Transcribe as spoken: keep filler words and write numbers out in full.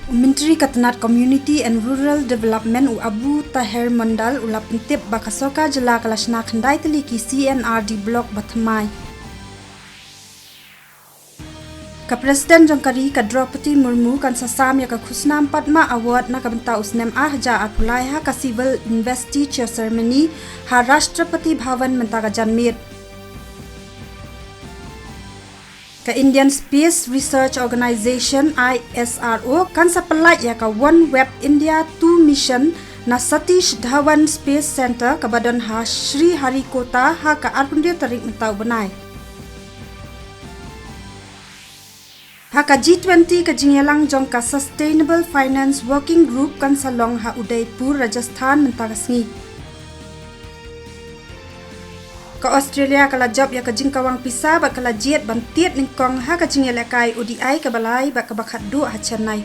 U Myntri ka tnat Community and Rural Development, u Abu Taher Mondal, u la pyntip ba ka sorkar jylla ka la shna khyndai tylli ki C and R D Block ba thymmai. Ka President jong ka ri, ka Droupadi Murmu, kan sa sam ïa ka khusnam Padma Award na ka bynta u snem arhajar arphew lai ha ka Civil Investiture Ceremony ha Rashtrapati Bhavan mynta ka janmiet. Ka Indian Space Research Organisation, I S R O, kan sa pyllait ïa ka OneWeb India two Mission na Satish Dhawan Space Centre, kaba don ha Sriharikota, ha ka arphew tarik mynta u bnai. Ha ka G twenty, ka jingïalang jong ka Sustainable Finance Working Group kan sa long ha Udaipur, Rajasthan mynta ka sngi. Ka Australia ka la jop ïa ka jingkawang pisa bad ka la jied ban tied nyngkong ha ka jingïalehkai O D I kaba lai bad kaba khatduh ha Chennai.